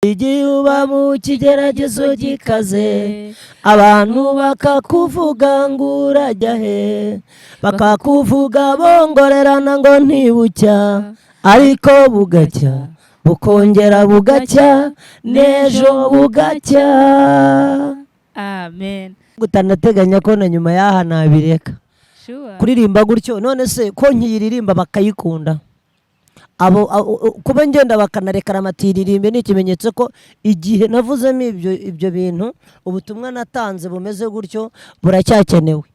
Igihe uba mu kigeragezo gikaze, abantu bakakuvuga ngo urajya he, bakakuvuga bongorerana ngo ntibucya, ariko bugacya, bukongera bugacya, n'ejo bugacya. Amen. Utanateganya ko na nyuma y'aha nabireka. Sure. Kuririmba gutyo, none se ko nkiyiririmba bakayikunda, abo kuba ngenda bakanarekara amatiririmbe ni ikimenyetso ko igihe navuzemo ibyo bintu, ubutumwa natanze bumeze gutyo buracyakenewe.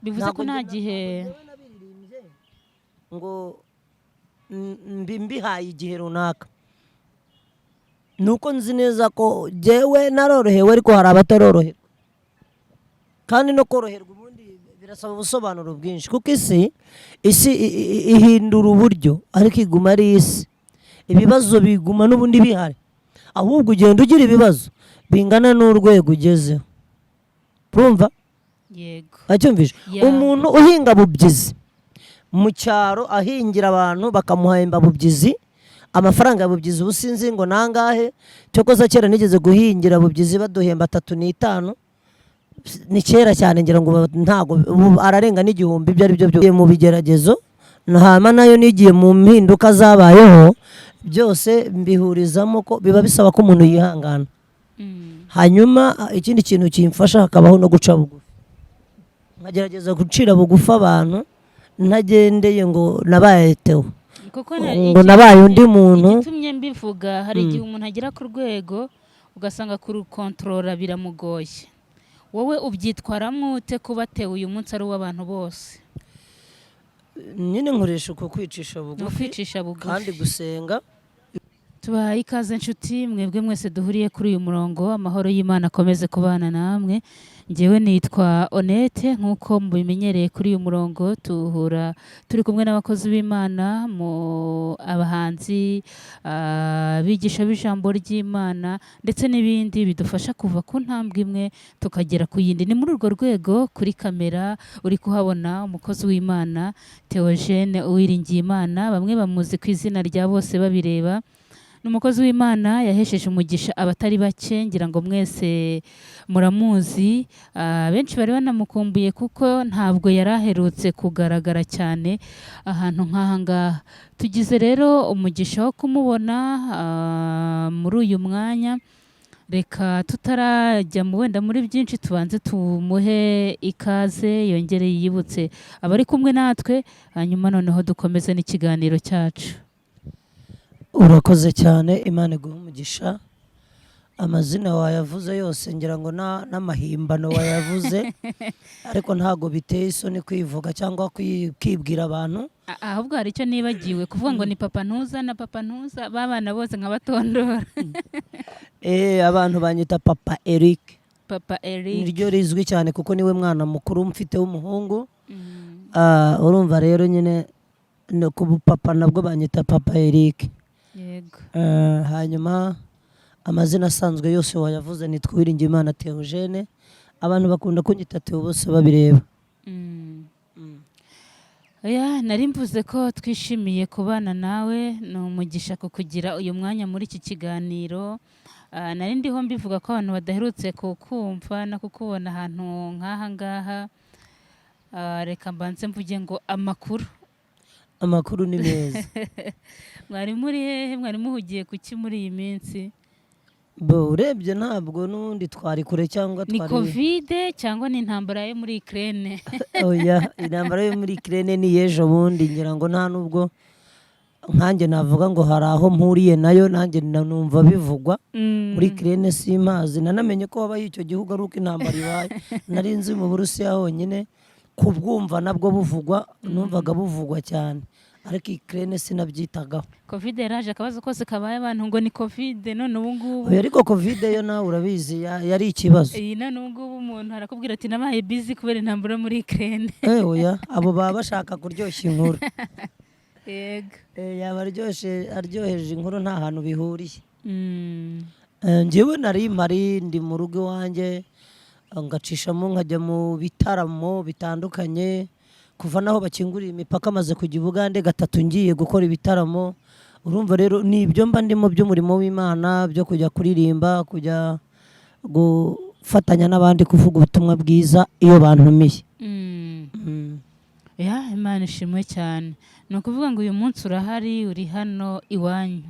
Bivuze ko Ntabwo nta gihe ntabwo njyewe nabiririmbye ngo mbihaye igihe runaka, ni uko nzi neza ko jyewe narorohewe, ariko hari abataroroherwa. Kandi no koroherwa ubundi birasaba ubusobanuro bwinshi, kuko isi ihindura uburyo, ariko iguma ari isi. Ibibazo biguma n'ubundi bihari, ahubwo ugenda ugira ibibazo bingana n'urwego ugezeho, urumva? Yego. Acyumvishe? Yeah. Umuntu uhinga bubyizi mu cyaro, ahingira abantu bakamuhemba bubyizi, amafaranga ya bubyizi ubu sinzi ngo nangahe. Cyokoza kera nigeze guhingira bubyizi baduhemba 3.5, ni kera cyane, ngira ngo ntago ubu ararenga n'1000. Ibyo ari byo byose, mu bigeragezo hama nayo nigiye mu mpinduka zabayeho, byose mbihurizamo ko biba bisaba ko umuntu yihangana. Hanyuma ikindi kintu kimfasha, hakabaho no guca bugufi, nkagerageza gucira bugufi abantu ntagendeye ngo nabaye Theo, kuko ngo nabaye undi muntu. Igitumye mbivuga, hari igihe umuntu agera ku rwego ugasanga kurukontorora biramugoye. Wowe ubyitwaramo ute kuba Theo uyu munsi ari uw'abantu bose? Nyine nkoresha uko kwicisha Ni bugufi ukwicisha bugufi. Kandi gusenga. Tubahaye ikaze inshuti mwebwe mwese duhuriye kuri uyu murongo. Amahoro y'Imana akomeze kubana namwe. Ngewe nitwa Honete. Nk'uko mubimenyereye, kuri uyu murongo tuhura turi kumwe n'abakozi b'Imana, mu abahanzi, abigisha b'ijambo ry'Imana ndetse n'ibindi bidufasha kuva ku ntambwe imwe tukagera ku yindi. Ni muri urwo rwego kuri kamera uri kuhabona umukozi w'Imana Theogene Uwiringiyimana, bamwe bamuzi ku izina rya Bose Babireba. Ni umukozi w'Imana yahesheje umugisha abatari bake, ngira ngo mwese muramuzi. Benshi bari banamukumbuye kuko ntabwo yari aherutse kugaragara cyane ahantu nk'aha ngaha. Tugize rero umugisha wo kumubona muri uyu mwanya. Reka tutarajya mu wenda muri byinshi, tubanze tumuhe ikaze, yongere yiyibutse abari kumwe natwe, hanyuma noneho dukomeze n'ikiganiro cyacu. Urakoze cyane, Imana iguhe umugisha. Amazina wayavuze yose, ngira ngo n'amahimbano wayavuze, ariko ntabwo biteye isoni kwivuga cyangwa kwibwira abantu. Ahubwo hari icyo nibagiwe kuvuga, ngo ni papa ntuza na papa ntuza b'abana bose nkabatondora. Abantu banyita Papa Eric. Papa Eric. Niryo rizwi cyane kuko niwe mwana mukuru mfite w'umuhungu. Urumva rero nyine no ku papa nabwo banyita Papa Eric. Hanyuma amazina asanzwe yose wayavuze, nitwa Uwiringiyimana Theogene, abantu bakunda kunyita Theo Bose Babireba. Oya, nari mvuze ko twishimiye kubana nawe, ni umugisha kukugira uyu mwanya muri iki kiganiro. Nari ndiho mbivuga ko abantu badaherutse kukumva no kukubona ahantu nk'aha ngaha. Reka mbanze mvuge ngo amakuru? Amakuru ni meza. Mwari muri hehe? Mwari muhugiye kuki muri iyi minsi? Bo urebye ntabwo n'ubundi twari kure cyangwa Ni twari COVID cyangwa ni intambara yo muri Ukraine? Oya, intambara yo muri Ukraine ni iy'ejo bundi. Ngira ngo nta nubwo nkanjye navuga ngo hari aho mpuriye nayo. Nanjye numva bivugwa muri Ukraine, simpazi. Nanamenye ko habaho icyo gihugu ari uko intambara ibaye. Nari nzi mu Burusiya honyine, kubwumva nabwo buvugwa, numvaga buvugwa cyane, ariko Ukraine sinabyitagaho. COVID yaraje, akabazo kose kabaye abantu ngo ni COVID. None ubu ngubu Oya, ariko COVID yo nawe urabizi yari ikibazo. Iyi none ubu ngubu umuntu arakubwira ati nabaye busy kubera intambara yo muri Ukraine. Oya, abo baba bashaka kuryoshya inkuru. Yaba aryoheje inkuru, nta hantu bihuriye. Njyewe nari mpari, ndi mu rugo iwanjye, ngacishamo nkajya mu bitaramo bitandukanye. Kuva naho bakinguriye imipaka, amaze kujya i Bugande gatatu ngiye gukora ibitaramo. Urumva rero ni ibyo mba ndimo by'umurimo w'Imana, byo kujya kuririmba, kujya gufatanya n'abandi kuvuga ubutumwa bwiza iyo bantumiye. Ya, Imana ishimwe cyane. Ni ukuvuga ngo uyu munsi urahari, uri hano iwanyu?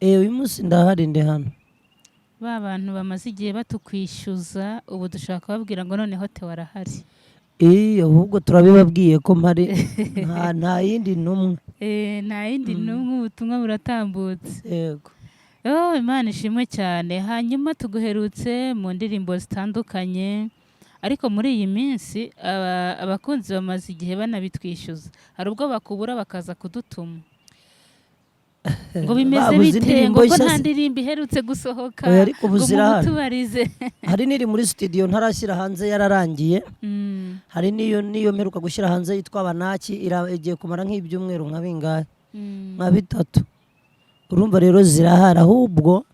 Uyu munsi ndahari, ndi hano. Ba bantu bamaze igihe batukwishyuza, ubu dushaka kubabwira ngo noneho Theo arahari. Ahubwo turabibabwiye ko mpari, nta yindi ntumwe. Nta yindi n'umwe, ubutumwa buratambutse. Yego. Oh, Imana ishimwe cyane. Hanyuma tuguherutse mu ndirimbo zitandukanye, ariko muri iyi minsi abakunzi bamaze igihe banabitwishyuza, hari ubwo bakubura bakaza kudutuma ngo bimeze Babuze bite, indirimbo ngo ko nshya nta se? ndirimbo iherutse gusohoka, Oya, ariko ubu ngo zirahari. mumutubarize. Hari n'iri muri studio ntarashyira hanze, yararangiye. Hari n'iyo mperuka gushyira hanze yitwa Banaki, igiye kumara nk'ibyumweru nka bingahe, nka 3. Urumva rero zirahari, ahubwo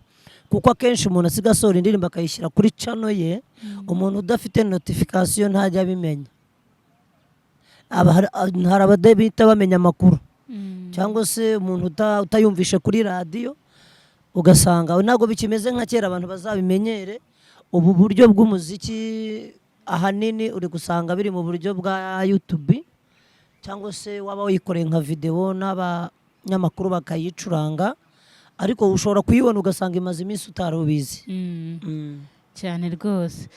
kuko akenshi umuntu asiga asohora indirimbo akayishyira kuri channel ye, umuntu udafite notification ntajya abimenya. Hari abadahita bamenya amakuru, cyangwa se umuntu utayumvishe kuri radiyo, ugasanga ntabwo bikimeze nka kera. Abantu bazabimenyere, ubu buryo bw'umuziki ahanini uri gusanga biri mu buryo bwa YouTube, cyangwa se waba wikoreye nka videwo n'abanyamakuru bakayicuranga, ariko ushobora kuyibona ugasanga imaze iminsi utari ubizi. Cyane rwose.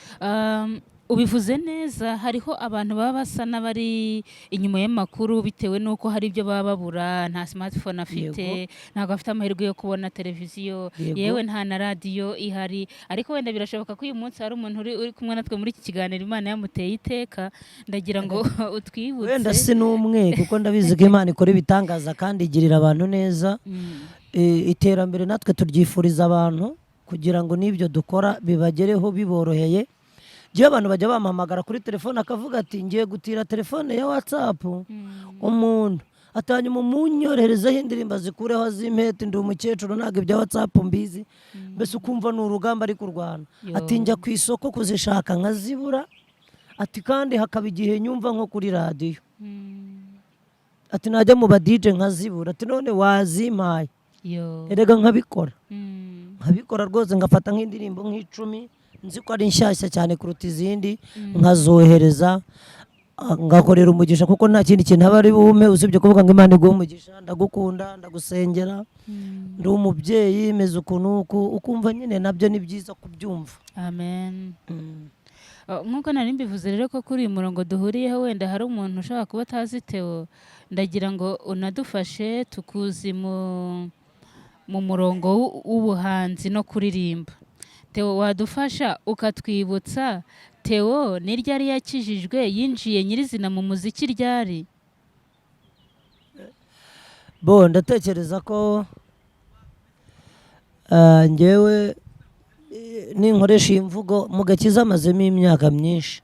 Ubivuze neza, hariho abantu baba basa n'abari inyuma y'amakuru bitewe n'uko hari ibyo baba babura: nta smartphone afite, ntabwo afite amahirwe yo kubona televiziyo, yewe nta na radiyo ihari. Ariko wenda birashoboka ko uyu munsi hari umuntu uri kumwe natwe muri iki kiganiro Imana yamuteye iteka. Ndagira ngo utwibutse. Wenda si n'umwe, kuko ndabizi ko Imana ikora ibitangaza kandi igirira abantu neza. Iterambere natwe turyifuriza abantu kugira ngo n'ibyo dukora bibagereho biboroheye. Njyewe abantu bajya bampamagara kuri telefone, akavuga ati: "Ngiye gutira telefone ya WhatsApp umuntu atanyuma umunyoherezeho indirimbo azikureho azimpete, ndi umukecuru, ntabwo ibya WhatsApp mbizi." Mbese ukumva ni urugamba ari kurwana. Yo. Ati: "Njya ku isoko kuzishaka nkazibura." Ati: "Kandi hakaba igihe nyumva nko kuri radiyo." Ati: "Najya mu ba DJ nkazibura." Ati: "None wazimpaye?" Yo. Erega nkabikora. Nkabikora rwose, ngafata nk'indirimbo nk'icumi nzi ko ari nshyashya cyane kuruta izindi, nkazohereza, ngakorera umugisha, kuko nta kindi kintu aba ari bume usibye kuvuga ngo: "Imana iguhe umugisha, ndagukunda, ndagusengera, ndi umubyeyi meze uku n'uku." Ukumva nyine nabyo ni byiza kubyumva. Amen. Oh, nk'uko nari mbivuze rero ko kuri uyu murongo duhuriyeho wenda hari umuntu ushobora kuba atazi Theo, ndagira ngo unadufashe. Tukuzi mu murongo w'ubuhanzi no kuririmba. Theo, wadufasha ukatwibutsa Theo ni ryari yakijijwe, yinjiye nyirizina mu muziki ryari? Bo, ndatekereza ko njyewe ninkoresha iyi mvugo, mu gakiza amazemo imyaka myinshi,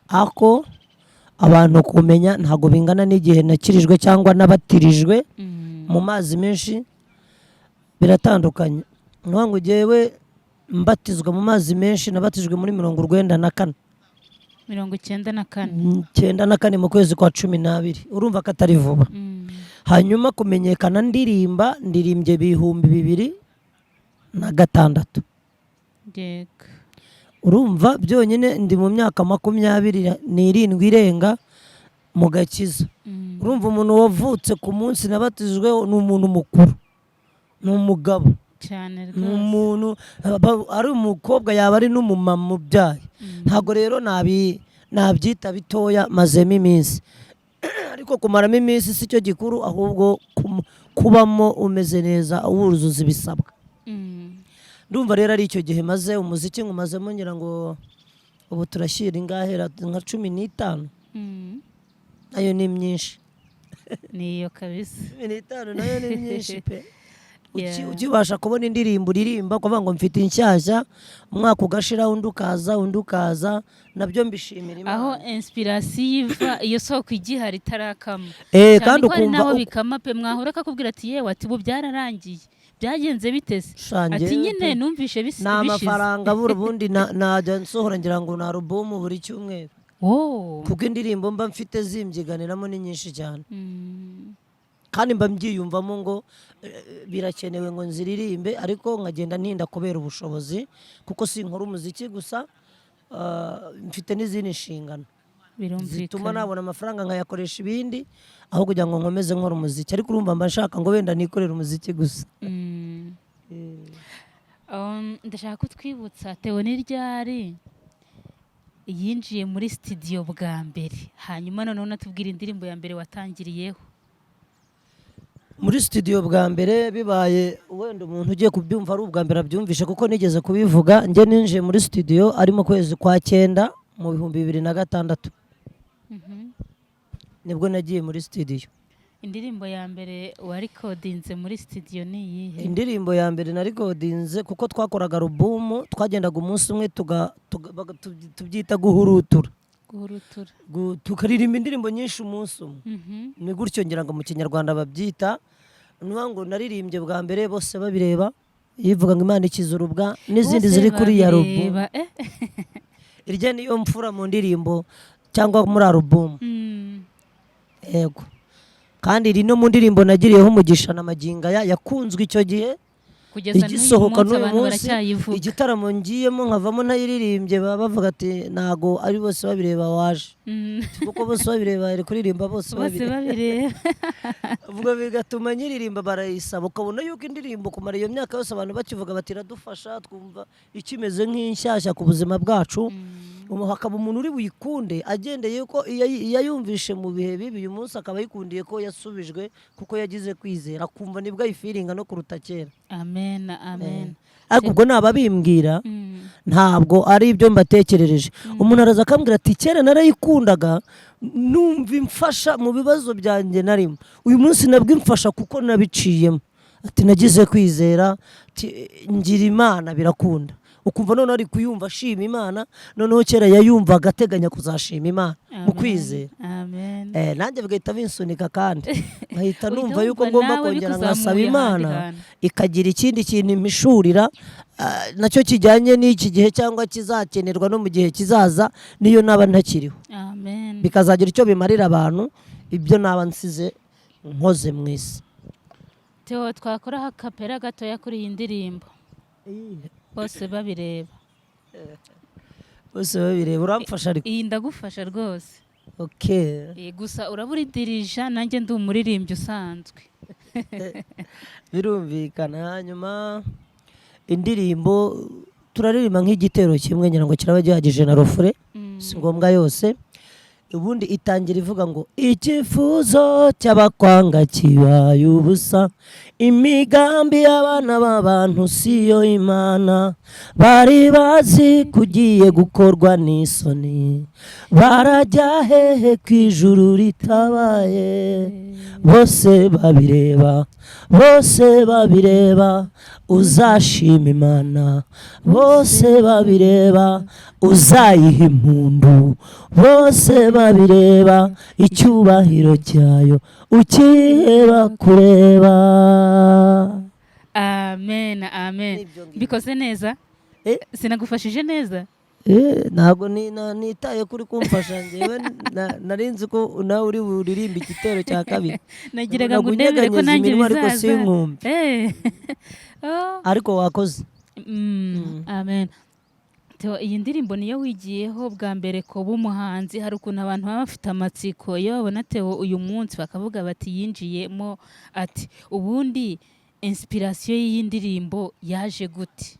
ako abantu kumenya ntabwo bingana n'igihe nakirijwe cyangwa nabatirijwe mu mazi menshi, biratandukanye. Ni ukuvuga ngo njyewe mbatizwa mu mazi menshi nabatijwe muri 94. 94. 94 mu kwezi kwa 12, urumva ko atari vuba. Hanyuma kumenyekana ndirimba, ndirimbye 2006. Urumva byonyine ndi mu myaka 27 irenga mu gakiza. Urumva umuntu wavutse ku munsi nabatijweho ni umuntu mukuru, ni umugabo. Cyane Ni rwose. umuntu ari umukobwa, yaba ari n'umumama ubyaye. Ntabwo rero nabyita bitoya, mazemo iminsi, ariko kumaramo iminsi si cyo gikuru, ahubwo kubamo umeze neza, wuzuza ibisabwa. Ndumva rero ari icyo gihe maze umuziki nkumazemo, ngira ngo ubu turashyira ingahera nka 15. Nayo ni myinshi. Niyo kabisa. 15 nayo ni myinshi pe. Ukibasha kubona indirimbo uririmba, kuvuga ngo mfite inshyashya, umwaka ugashira undi ukaza, undi ukaza, nabyo mbishimira Imana. Aho inspiration iva, iyo soko igihari itarakama. Cyane Kandi ko hari ukumva n'aho bikama pe, mwahura akakubwira ati: "Yewe," ati, "ubu byararangiye, byagenze bitese?" Sha, Ati: njyewe "Nyine pe, numvishe ni bishize." amafaranga abura, ubundi najya nsohora ngira ngo ni alubumu buri cyumweru, kuko indirimbo mba mfite zimbyiganiramo ni nyinshi cyane. Kandi mba mbyiyumvamo ngo birakenewe ngo nziririmbe, ariko nkagenda ntinda kubera ubushobozi, kuko sinkora umuziki gusa, mfite n'izindi nshingano zituma nabona amafaranga nkayakoresha ibindi aho kugira ngo nkomeze nkora umuziki. Ariko urumva mba nshaka ngo wenda nikorere umuziki gusa. Ndashaka kutwibutsa, Theo ni ryari yinjiye muri studio bwa mbere? Hanyuma noneho unatubwira indirimbo ya mbere watangiriyeho. Muri studio bwa mbere, bibaye wenda umuntu ugiye kubyumva ari ubwa mbere abyumvishe, kuko nigeze kubivuga, njye ninjiye muri studio ari mu kwezi kwa cyenda mu 2006. Nibwo nagiye muri studio. Indirimbo ya mbere warikodinze muri studio ni iyihe? Indirimbo ya mbere narikodinze, kuko twakoraga alubumu, twagendaga umunsi umwe tubyita guhurutura. Guhurutura. Tukaririmba indirimbo nyinshi umunsi umwe. Ni gutyo ngira ngo mu Kinyarwanda babyita. Ni ukuvuga ngo naririmbye bwa mbere bose babireba, yivuga ngo "Imana ikiza urubwa" n'izindi Bose ziri kuri ya alubumu. babireba, eh? Irya niyo mfura mu ndirimbo cyangwa muri alubumu. Yego, kandi iri no mu ndirimbo nagiriyeho umugisha na magingo aya yakunzwe icyo gihe Kugeza n'uyu igisohoka, munsi n'uyu abantu munsi baracyayivuga. Igitaramo ngiyemo nkavamo ntayiririmbye, baba bavuga ati "Ntago ari bose babireba waje." Kuko bose babireba bari kuririmba bose Bose babireba. babireba. Ubwo bigatuma nyiririmba barayisaba, ukabona yuko indirimbo kumara iyo myaka yose abantu bakivuga bati "Iradufasha, twumva ikimeze nk'inshyashya ku buzima bwacu." Ubu hakaba umuntu uri buyikunde agendeye ko iyo yayumvishe mu bihe bibi, uyu munsi akaba ayikundiye ko yasubijwe kuko yagize kwizera, akumva nibwo ayifiringa no kuruta kera. Amen, amen. Ariko ubwo nababimbwira, ntabwo ari ibyo mbatekerereje. Umuntu araza akambwira ati "Kera narayikundaga, numva imfasha mu bibazo byanjye narimo, uyu munsi nabwo imfasha kuko nabiciyemo," ati "Nagize kwizera," ati "ngira Imana birakunda." Ukumva noneho ari kuyumva ashima Imana, noneho kera yayumvaga ateganya kuzashima Imana mu Amen. kwizera. Amen. Nanjye bigahita binsunika kandi nkahita Uhita numva yuko wumva ngomba nawe kongera bikuzamuye nkasaba ahandi Imana hantu. ikagira ikindi kintu impishurira, nacyo kijyanye n'iki gihe cyangwa kizakenerwa no mu gihe kizaza, niyo naba ntakiriho, Amen. bikazagira icyo bimarira abantu ibyo naba nsize nkoze mu isi. Theo, twakoraho akapera gatoya kuri iyi ndirimbo bose babireba? Bose babireba, uramfasha ariko? Iyi ndagufasha rwose. Okay. Gusa uraba uri dirija, nanjye ndi umuririmbyi usanzwe. Birumvikana. Hanyuma indirimbo turaririmba nk'igitero kimwe, ngira ngo kiraba gihagije na refrain, si ngombwa yose. Ubundi itangira ivuga ngo "Icyifuzo cy'abakwanga kibaye ubusa, imigambi y'abana b'abantu siyo Imana. Bari bazi ko ugiye gukorwa n'isoni, barajya hehe ku ijuru ritabaye? Bose babireba, bose babireba, uzashima Imana. Bose babireba, uzayiha impundu. Bose babireba, icyubahiro cyayo ukiheba kureba." Amen, amen. N'ibyo ngibyo. Bikoze neza? Eh? Sinagufashije neza? Ntabwo nitaye kuri kumfasha. Njyewe nari nzi ko nawe uri buririmbe igitero cya kabiri. Nagiraga ngo Nabonaga ndebere ko unyeganyeza nanjye iminwa ariko bizaza. sinkumve. Oh. Ariko wakoze. Amen. Theo, iyi ndirimbo niyo wigiyeho bwa mbere kuba umuhanzi? Hari ukuntu abantu baba bafite amatsiko iyo babona Theo uyu munsi, bakavuga bati "Yinjiyemo ati ubundi inspiration y'iyi ndirimbo yaje gute?"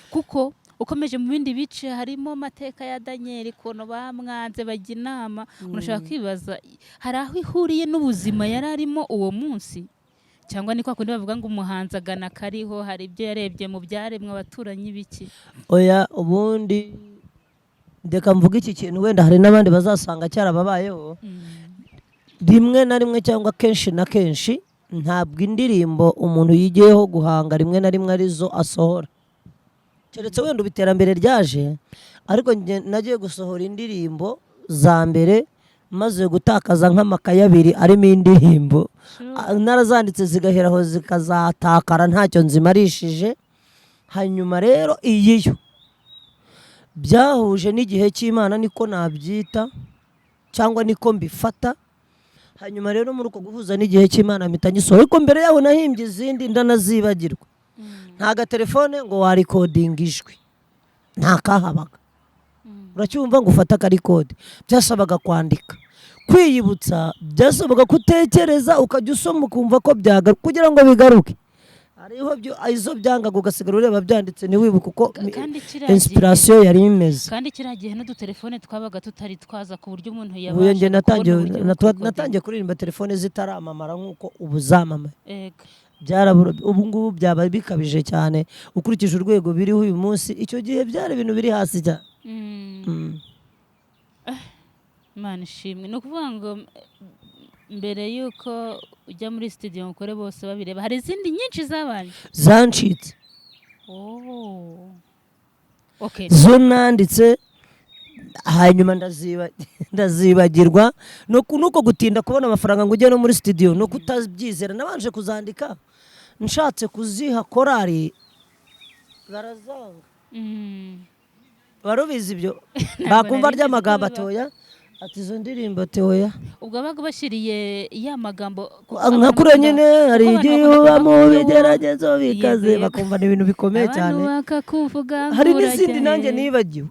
Kuko ukomeje mu bindi bice harimo amateka ya Daniel, ukuntu bamwanze bajya inama. Umuntu ashobora kwibaza, hari aho ihuriye n'ubuzima yari arimo uwo munsi, cyangwa ni kwa kundi bavuga ngo umuhanzi agana akariho, hari ibyo yarebye mu byaremwe, abaturanyi, biki? Oya, ubundi reka mvuge iki kintu, wenda hari n'abandi bazasanga cyarababayeho rimwe na rimwe cyangwa kenshi na kenshi. Ntabwo indirimbo umuntu yigiyeho guhanga rimwe na rimwe arizo asohora, keretse wenda ubu iterambere ryaje. Ariko njye nagiye gusohora indirimbo za mbere maze gutakaza nk'amakaye abiri arimo indirimbo. Narazanditse zigahera aho zikazatakara ntacyo nzimarishije. Hanyuma rero iyi yo byahuje n'igihe cy'Imana, niko nabyita cyangwa niko mbifata. Hanyuma rero muri uko guhuza n'igihe cy'Imana mpita nyisohora, ariko mbere yaho nahimbye izindi ndanazibagirwa. Nta gatelefone ngo warecordinga ijwi, nta kahabaga. Uracyumva, ngo ufate akarecord, byasabaga kwandika, kwiyibutsa, byasabaga kutekereza, ukajya usoma ukumva ko byagaruka kugira ngo bigaruke. Hariho izo byangaga ugasigara ureba byanditse ntiwibuke uko Kandi kiriya gihe inspiration yari imeze. Kandi kiriya gihe n'udutelefone twabaga tutari twaza ku buryo umuntu Ubu njye yabasha natangiye kubona uburyo bwo kurecordinga. Natangiye kuririmba telefone zitaramamara nk'uko ubu zamamaye. Byarabura, ubu ngubu byaba bikabije cyane ukurikije urwego biriho uyu munsi. Icyo gihe byari ibintu biri hasi cyane. Imana ishimwe. Ni ukuvuga ngo mbere y'uko ujya muri studio ngo ukore Bose Babireba, hari izindi nyinshi zabanje? Zancitse. Oh. Okay. Zo nanditse hanyuma ndazibagirwa nuko gutinda kubona amafaranga ngo ujye no muri studio no kutabyizera. Nabanje kuzandika, nshatse kuziha korari barazanga. Barubizi ibyo. Ntabwo Bakumva nari nzi ko ry'amagambo bibaho. atoya, ati izo ndirimbo atoya. Ubwo babaga bashyiriye ya magambo kuko Nka abantu kure nyine hari kuko abantu igihe bakunda uba mu kuvuga ngo bigeragezo bikaze, Yego, yego. bakumva ni ibintu bikomeye Abantu cyane. bakakuvuga Hari ngo n'izindi urajya nanjye he? nibagiwe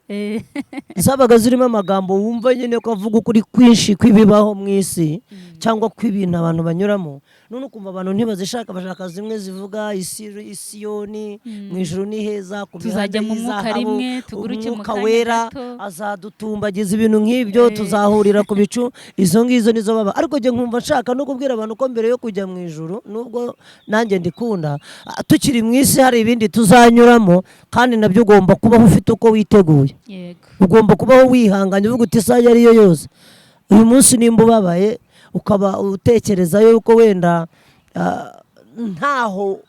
zabaga zirimo amagambo wumva nyine ko avuga ukuri kwinshi kw'ibibaho mu isi cyangwa kw'ibintu abantu banyuramo, none ukumva abantu ntibazishaka, bashaka zimwe zivuga isi, isiyoni, mu ijuru ni heza, ku mihanda Tuzajya mu mwuka y'izahabu, rimwe, tuguruke mu umwuka kanya wera gato. azadutumbagiza, ibintu nk'ibyo, tuzahurira ku bicu. Izo ngizo nizo baba, ariko njye nkumva nshaka no kubwira abantu ko mbere yo kujya mu ijuru, nubwo nanjye ndikunda, tukiri mu isi hari ibindi tuzanyuramo, kandi nabyo ugomba kubaho ufite uko witeguye. Ugomba kubaho wihanganye, uvuga uti isaha iyo ari yo yose, uyu munsi nimba ubabaye, ukaba utekereza yuko wenda ntaho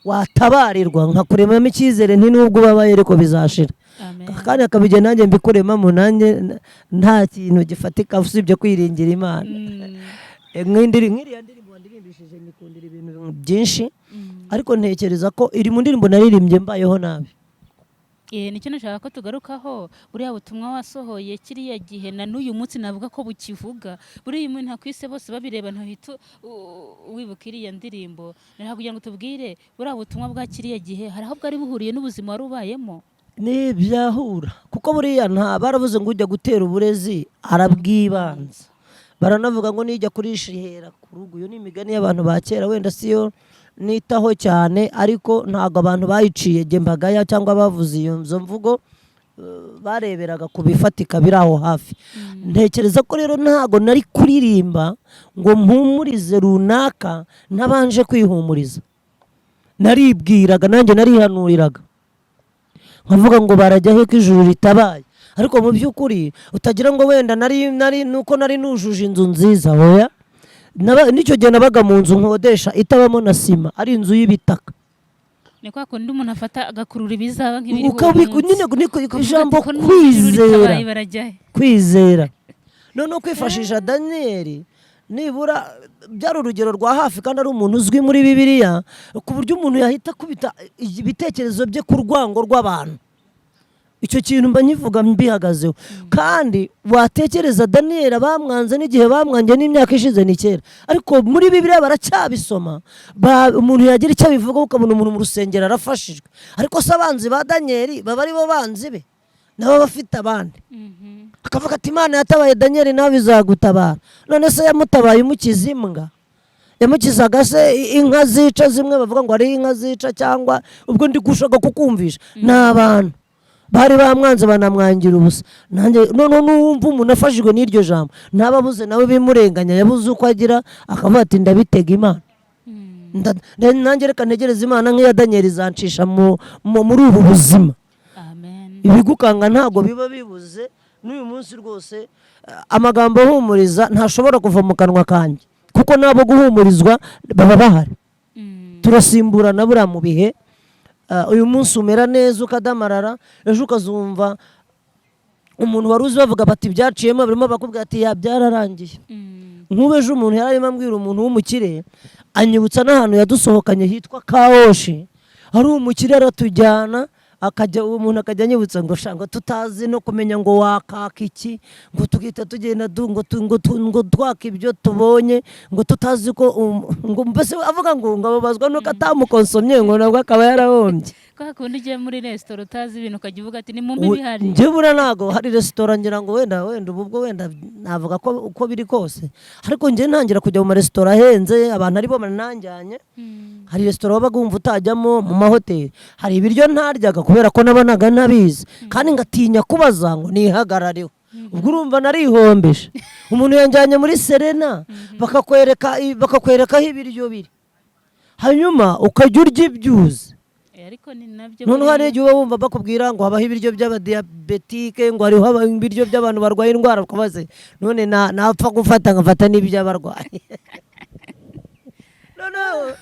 watabarirwa, nkakuremamo icyizere nti nubwo ubabaye ariko bizashira. Amen. Kandi akaba igihe nanjye mbikuremamo, nanjye nta kintu gifatika usibye kwiringira Imana. Nk'iriya ndirimbo wandirimbishije nyikundira ibintu byinshi, ariko ntekereza ko iri mu ndirimbo naririmbye mbayeho nabi. Nicyo nashaka ko tugarukaho. Buriya butumwa wasohoye kiriya gihe na n'uyu munsi navuga ko bukivuga. Buriya umuntu akwise Bose Babireba ntuhita wibuka iriya ndirimbo. Nashaka kugira ngo tubwire buriya butumwa bwa kiriya gihe, hari aho bwari buhuriye n'ubuzima wari ubayemo? Ntibyahura, kuko buriya nta baravuze ngo ujya gutera uburezi arabwibanza, baranavuga ngo nijya kurisha ihera ku rugo. Iyo ni imigani y'abantu ba kera, wenda siyo nitaho cyane, ariko ntabwo abantu bayiciye jye mbagaya cyangwa bavuze iyo nzo mvugo, bareberaga ku bifatika biri aho hafi. Ntekereza ko rero ntabwo nari kuririmba ngo mpumurize runaka ntabanje kwihumuriza. Naribwiraga, nanjye narihanuriraga, nkavuga ngo barajya he ko ijuru ritabaye? Ariko mu by'ukuri utagira ngo wenda nari nuko nari nujuje inzu nziza, oya. N'icyo gihe nabaga mu nzu nkodesha itabamo na sima, ari inzu y'ibitaka. Ni kwa kundi umuntu afata agakurura ibizaba nk'ibiriho Ukabiku uyu munsi. Nyine niko Ukavuga ijambo ati ko n'ubu ijuru kwizera. ritabaye barajya he? Kwizera, noneho kwifashisha Daniyeli, nibura byari urugero rwa hafi kandi ari umuntu uzwi muri Bibiliya, ku buryo umuntu yahita akubita ibitekerezo bye ku rwango rw'abantu. Icyo kintu mba nkivuga mbihagazeho. Kandi watekereza Daniyeli bamwanze n'igihe bamwangiye n'imyaka ishize, ni kera, ariko muri Bibiliya baracyabisoma. Umuntu yagira icyo abivugaho ukabona umuntu mu rusengero arafashijwe. Ariko se abanzi ba Daniyeli baba ari bo banzi be? Nabo bafite abandi. Akavuga ati Imana yatabaye Daniyeli, nawe izagutabara. None se yamutabaye imukiza imbwa? Yamukizaga se inka zica, zimwe bavuga ngo ari inka zica? Cyangwa ubwo ndi gushaka kukumvisha ni abantu bari bamwanze banamwangira ubusa. Nanjye noneho nuwumva umuntu afashijwe n'iryo jambo, ntababuze nawe bimurenganya, yabuze uko agira, akavuga ati ndabitega Imana. Nanjye reka ntegereze Imana nk'iya Daniyeli izancisha muri ubu buzima. Amen. Ibigukanga ntabwo biba bibuze. N'uyu munsi rwose amagambo ahumuriza ntashobora kuva mu kanwa kanjye, kuko n'abo guhumurizwa baba bahari. Turasimburana buriya mu bihe. Uyu munsi umera neza ukadamarara, ejo ukazumva umuntu wari uzi bavuga bati byaciyemo, barimo bakubwira ati ya byararangiye. Nk'ubu ejo umuntu yari arimo ambwira, umuntu w'umukire, anyibutsa n'ahantu yadusohokanye hitwa Kawoshi, ari umukire aratujyana. Akajya uwo muntu akajya anyibutsa ngo sha, ngo tutazi no kumenya ngo wakaka iki, ngo tugahita tugenda ngo twaka ibyo tubonye, ngo tutazi ko ngo mbese avuga ngo ababazwa nuko atamukonsomye, ngo nabwo akaba yarahombye. Kwa kundi ugiye muri resitora utazi ibintu, ukajya uvuga ati: "Ni mumpe ibihari." Njyewe buriya ntabwo hari resitora, ngira ngo wenda ubu bwo wenda navuga ko uko biri kose, ariko njye ntangira kujya mu maresitora ahenze, abantu aribo bananjyanye. Hari resitora wabaga wumva utajyamo, mu mahoteli hari ibiryo ntaryaga kubera ko nabonaga ntabizi, kandi ngatinya kubaza ngo nihagarareho. Ubwo urumva narihombeje. Umuntu yanjyanye muri Serena, bakakwereka aho ibiryo biri, hanyuma ukajya urya ibyuzi. Ariko ni nabyo. Noneho hari Buriya. igihe uba wumva bakubwira ngo habaho ibiryo by'abadiyabetike, ngo hariho ibiryo by'abantu barwaye indwara, ukabaze none napfa gufata nkafata n'iby'abarwayi. Noneho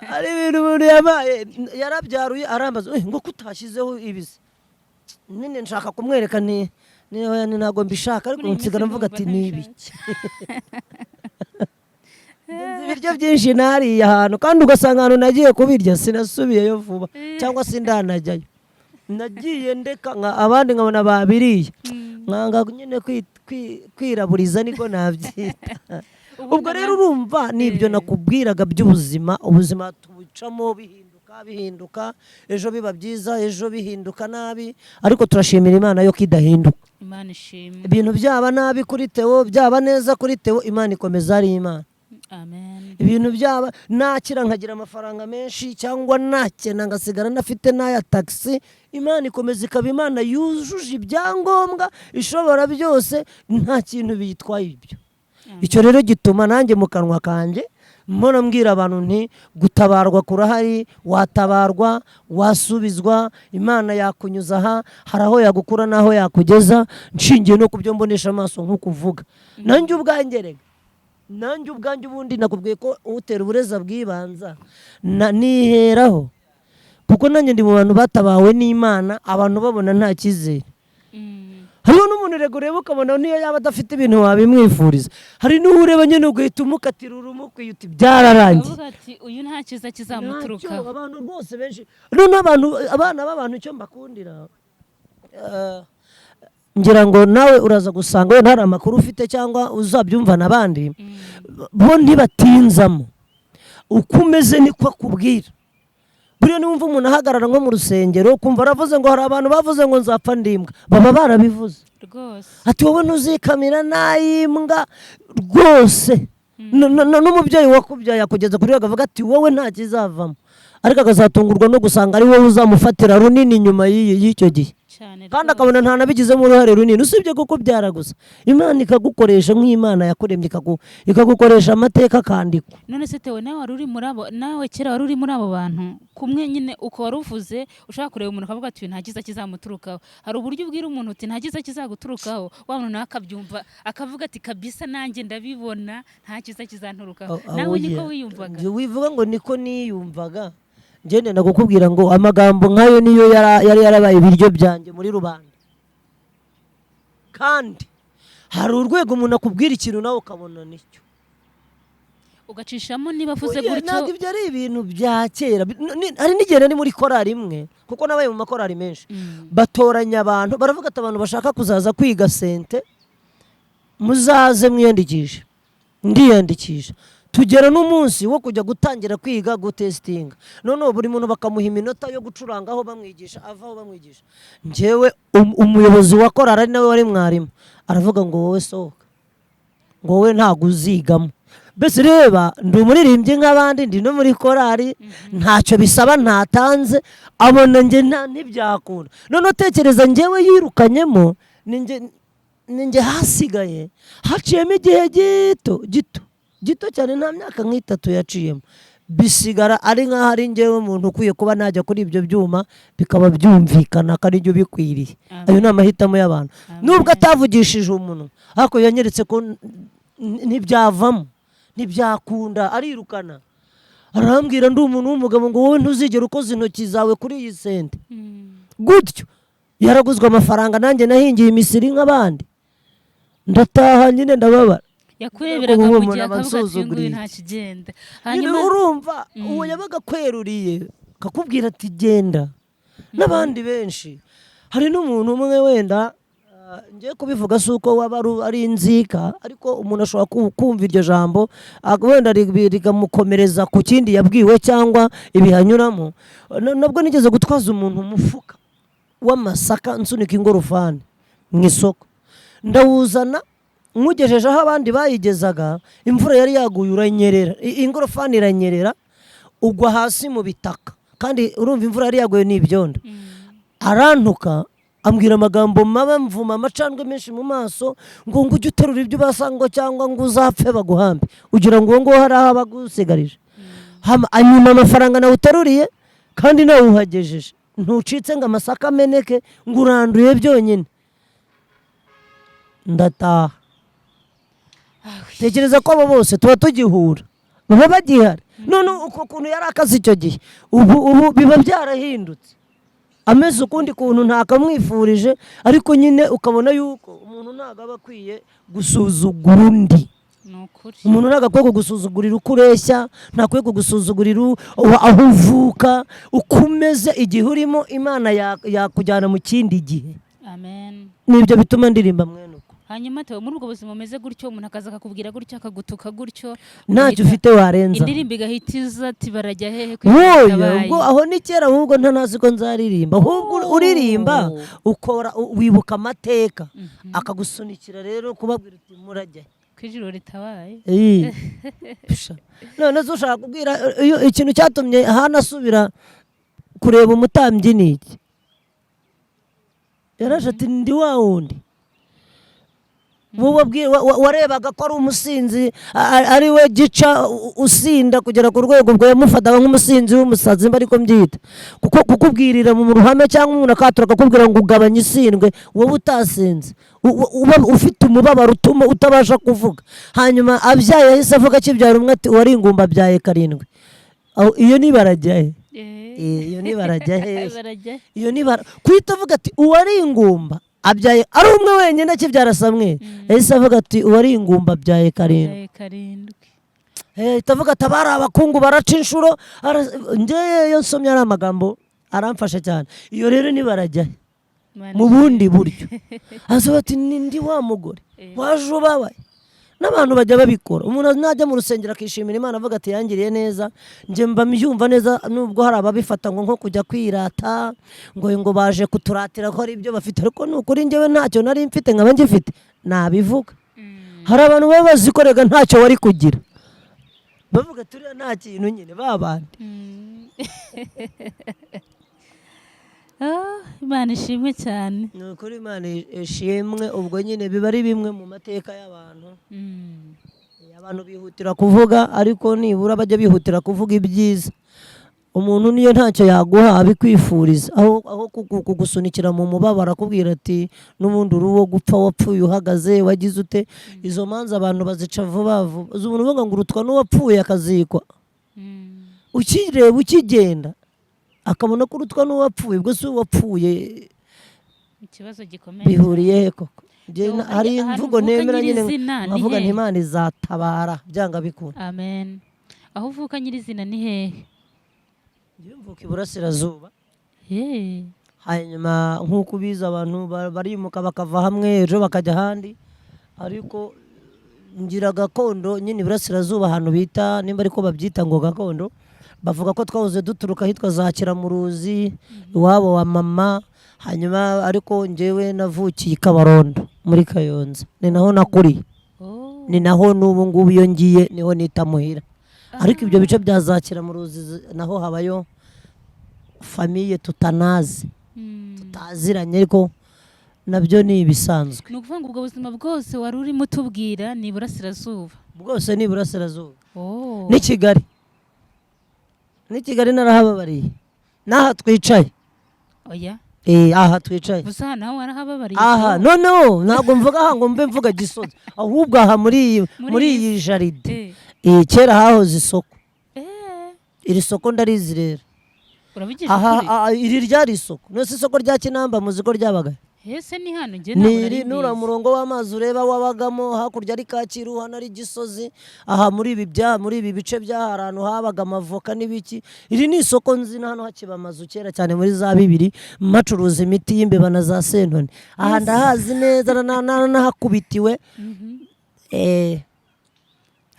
hari ibintu umuntu yabaye yarabyaruye, arambaza: "Eh, ngo kutashyizeho ibisi?" Nyine nshaka kumwereka ni oya, ni ntabwo mbishaka, ariko Muri iyi nsigara minsi mvuga ati ndumva ni ntabishaka. ibiki? Nzi ibiryo byinshi nariye ahantu, kandi ugasanga ahantu nagiye kubirya sinasubiyeyo vuba, cyangwa se ndanajyayo, nagiye ndeka nka abandi nkabona babiriye, nkanga nyine kwiraburiza, niko nabyita. Ubwo rero urumva nibyo nakubwiraga by'ubuzima. Ubuzima tubucamo bihinduka bihinduka, ejo biba byiza, ejo bihinduka nabi, ariko turashimira Imana yo ko idahinduka. Imana ishimwe. Ibintu byaba nabi kuri Theo, byaba neza kuri Theo, Imana ikomeza ari Imana. Amen. Ibintu byaba nakira nkagira amafaranga menshi, cyangwa nakena ngasigara nafite n'aya tagisi, Imana ikomeza ikaba Imana yujuje ibyangombwa, ishobora byose, nta kintu biyitwaye ibyo. Icyo rero gituma nanjye mu kanwa kanjye mbona mbwira abantu nti: "Gutabarwa kurahari, watabarwa, wasubizwa, Imana yakunyuza aha, hari aho yagukura n'aho yakugeza." Nshingiye no ku byo mbonesha amaso, nk'uko uvuga, nanjye ubwanjye rega, nanjye ubwanjye ubundi nakubwiye ko utera uburezi bwibanza niheraho, kuko nanjye ndi mu bantu batabawe n'Imana, abantu babona nta cyizere. Hariho n'umuntu rega ureba ukabona niyo yaba adafite ibintu wabimwifuriza, hari n'uwo ureba nyine ugahita umukatira urumukwiye, uti: "Byararangiye." Avuga ati: "Uyu nta cyiza Ntacyo, kizamuturukaho." Abantu rwose benshi noneho abantu, abana b'abantu, icyo mbakundira, ngira ngo nawe uraza gusanga wenda hari amakuru ufite cyangwa uzabyumva n'abandi, bo ntibatinzamo, uko umeze niko akubwira. Buriya niwumva umuntu ahagarara nko mu rusengero, ukumva aravuze ngo hari abantu bavuze ngo nzapfa ndimbwa, baba barabivuze. Rwose. Ati: "Wowe ntuzikamira n'ay'imbwa rwose." N'umubyeyi wakubyaye akugeza kuri we akavuga ati: "Wowe nta kizavamo," ariko akazatungurwa no gusanga ari wowe uzamufatira runini nyuma y'icyo gihe. Cyane. Kandi Rwose. akabona ntanabigizemo uruhare runini usibye kukubyara gusa, Imana ikagukoresha nk'Imana yakuremye, ikagukoresha amateka akandikwa. None se Theo, nawe wari uri muri abo, nawe kera wari uri muri abo bantu kumwe nyine uko wari uvuze, ushaka kureba umuntu ukavuga ati: "Uyu nta cyiza kizamuturukaho"? Hari uburyo ubwira umuntu uti: "Nta cyiza kizaguturukaho," wa muntu nawe akabyumva, akavuga ati: "Kabisa nanjye ndabibona, nta cyiza kizanturukaho." Nawe niko wiyumvaga? Njye wivuga ngo niko niyumvaga, ngende ndakukubwira ngo amagambo nk'ayo niyo yari yarabaye ibiryo byanjye muri rubanda. Kandi hari urwego umuntu akubwira ikintu nawe ukabona nicyo. Ugacishamo niba avuze Oya, gutyo. Ntabwo ibyo ari ibintu bya kera. Hari n'igihe nari muri korari imwe, kuko nabaye mu makorari menshi, batoranya abantu, baravuga ati: "Abantu bashaka kuzaza kwiga synthé muzaze mwiyandikishe." Ndiyandikisha, tugera n'umunsi wo kujya gutangira kwiga gutesitinga, noneho buri muntu bakamuha iminota yo gucurangaho, bamwigisha, avaho bamwigisha. Njyewe umuyobozi wa korari, ari nawe wari mwarimu, aravuga ngo: "Wowe sohoka," ngo: "Wowe ntabwo uzigamo." Mbese reba, ndi umuririmbyi nk'abandi, ndi no muri korari, ntacyo bisaba ntatanze, abona njye nta ntibyakunda. Noneho tekereza njyewe yirukanyemo, ni njye hasigaye. Haciyemo igihe gito gito gito cyane, nta myaka nk'itatu yaciyemo, bisigara ari nk'aho ari njyewe umuntu ukwiye kuba najya kuri ibyo byuma, bikaba byumvikana ko ari byo bikwiriye. Amen. Ayo ni amahitamo y'abantu. Amen. Nubwo atavugishije umuntu, ariko yanyeretse ko ntibyavamo, ntibyakunda, arirukana, arambwira, ndi umuntu w'umugabo, ngo: "Wowe ntuzigere ukoza intoki zawe kuri iyi synthé." Gutyo yaraguzwe amafaranga, nanjye nahingiye imisiri nk'abandi, ndataha nyine ndababara. Yakureberaga Ubu mu umuntu gihe aba akavuga ati: "Uyu nguyu ansuzuguriye. nta kigenda." Nyine Hanyuma urumva uwo yabaga akweruriye akakubwira ati: "Genda." N'abandi benshi. Hari n'umuntu umwe wenda, ngiye kubivuga si uko waba ari inzika, ariko umuntu ashobora kumva iryo jambo, wenda rigamukomereza ku kindi yabwiwe cyangwa ibihanyuramo. Nabwo nigeze gutwaza umuntu umufuka w'amasaka, nsunika ingorofani mu isoko, ndawuzana nywugejeje aho abandi bayigezaga, imvura yari yaguye uranyerera, ingorofani iranyerera, ugwa hasi mu bitaka, kandi urumva imvura yari yaguye n'ibyondo. Arantuka, ambwira amagambo mabi, mvuma amacandwe menshi mu maso, ngo ujye uterura ibyo ubasanga cyangwa ngo uzapfe baguhambe. Ugira ngo uwo nguwo hari aho abagusigarije. Anyima amafaranga nawuteruriye, kandi nawe uhagejeje ntucitse ngo amasaka ameneke, ngo uranduye byonyine. Ndataha. Tekereza ko abo bose tuba tugihura, baba bagihari. None uko kuntu yari akazi icyo gihe, ubu biba byarahindutse, ameze ukundi kuntu, ntakamwifurije, ariko nyine ukabona yuko umuntu ntabwo aba akwiye gusuzugura undi. Ni ukuri. Umuntu ntabwo akwiye kugusuzugurira uko ureshya, ntakwiye kugusuzugurira aho uvuka, uko umeze, igihe urimo. Imana yakujyana mu kindi gihe. Amen. Nibyo bituma ndirimba mwene uko. Hanyuma Theo, muri ubwo buzima bumeze gutyo, umuntu akaza akakubwira gutyo, akagutuka gutyo, ntacyo ufite warenza, indirimbo igahita iza ati: "Barajya hehe ko wowe bitabaye?" Ubwo aho ni kera, ahubwo ntanazi ko nzaririmba. Ahubwo uririmba, ukora, wibuka amateka, akagusunikira rero kubabwira uti: "Murajya Ko ijoro ritabaye. Iyi. Psha. None se ushaka kubwira iyo ikintu cyatumye hanasubira kureba umutambyi ni iki? Yaraje ati: "Ndi wa wundi wowe warebaga ko ari umusinzi, ari we gica usinda kugera ku rwego." Ubwo yamufataga nk'umusinzi w'umusazi, mba ariko mbyita, kuko kukubwirira mu ruhame cyangwa umuntu akatura akakubwira ngo ugabanye isindwe, wowe utasinze, uba ufite umubabaro utuma utabasha kuvuga. Hanyuma abyaye, yahise avuga akibyara umwe ati: "Uwari ingumba abyaye karindwi." Aho, iyo ni barajya he? Iyo ni barajya hehe? Barajya. Iyo ni bara kuhita avuga ati: "Uwari ingumba abyaye", ari umwe wenyine akibyara Samweli, yahise avuga ati: "Uwari ingumba abyaye karindwi." Abyaye karindwi. Ahita avuga ati: "Abari abakungu baraca inshuro." Njyewe iyo nsomye ari amagambo aramfasha cyane. Iyo rero ni barajya he? Imana Mu bundi buryo azavuga ati: "Ni ndi wa mugore waje ubabaye." N'abantu bajya babikora. Umuntu najya mu rusengero akishimira Imana, avuga ati: "Yangiriye neza." Njye mba mbyumva neza, nubwo hari ababifata ngo nko kujya kwirata, ngo baje kuturatira ko ari ibyo bafite, ariko ni ukuri njyewe ntacyo nari mfite nkaba ngifite, nabivuga. Hari abantu baba bazi ko rega ntacyo wari kugira, bavuga turiya nta kintu nyine babandi. Ah, Imana ishimwe cyane. Ni ukuri, Imana ishimwe. Ubwo nyine biba ari bimwe mu mateka y'abantu. Abantu bihutira kuvuga, ariko nibura bajya bihutira kuvuga ibyiza. Umuntu niyo ntacyo yaguha, abikwifuriza, aho kugusunikira mu mubabaro, akubwira ati: "N'ubundi uri uwo gupfa, wapfuye uhagaze, wagize ute." Izo manza abantu bazica vuba vuba. Uzi umuntu uvuga ngo urutwa n'uwapfuye akazikwa, ukireba ukigenda akabona ko urutwa n'uwapfuye? Ubwo si uwapfuye? Ikibazo gikomeye. Bihuriye he koko? Njye Yo, hari ahantu imvugo uvuka nemera nyine, nyirizina ni nkavuga nti hehe? Imana izatabara byanga bikunda. Amen. Aho uvuka nyirizina ni hehe? Njyewe mvuka iburasirazuba. Hanyuma nk'uko ubizi, abantu barimuka bakava hamwe, ejo bakajya ahandi, ariko ngira gakondo nyine iburasirazuba, ahantu bita, nimba ariko babyita ngo gakondo, bavuga ko twahoze duturuka ahitwa za Kiramuruzi, iwabo wa mama. Hanyuma ariko njyewe navukiye i Kabarondo muri Kayonza, ni naho nakuriye. Ni naho n'ubu ngubu iyo ngiye niho nita muhira, ariko ibyo bice bya za Kiramuruzi naho habayo famille tutanazi, tutaziranye, ariko nabyo ni ibisanzwe. Ni ukuvuga ngo ubwo buzima bwose wari urimo utubwira ni iburasirazuba? Bwose ni iburasirazuba. Oh. N'i Kigali, n'i Kigali narahababariye, n'aha twicaye. Oya. Aha twicaye. Gusa aha naho warahababariye? Aha. Theo? Noneho ntabwo mvuga aha ngo mbe mvuga Gisozi, ahubwo aha muri iyi Muri muri iyi iyi jardin. Kera hahoze isoko. Iri soko ndarizi rero. Urabigisha Aha. ukuri? Aha, iri ryari isoko. None se isoko rya Kinamba muzi ko ryabaga? Ese ni hano? Njye ntabwo Ni nari nura mbizi. Murongo w'amazi ureba wabagamo hakurya ari Kacyiru, hano ari Gisozi. Aha muri ibi bya muri ibi bice by'aha hantu habaga amavoka n'ibiki. Iri ni isoko nzi na hano hakiba amazu kera cyane muri za bibiri, macuruza imiti y'imbeba na za sentoni. Aha ndahazi neza, nahakubitiwe.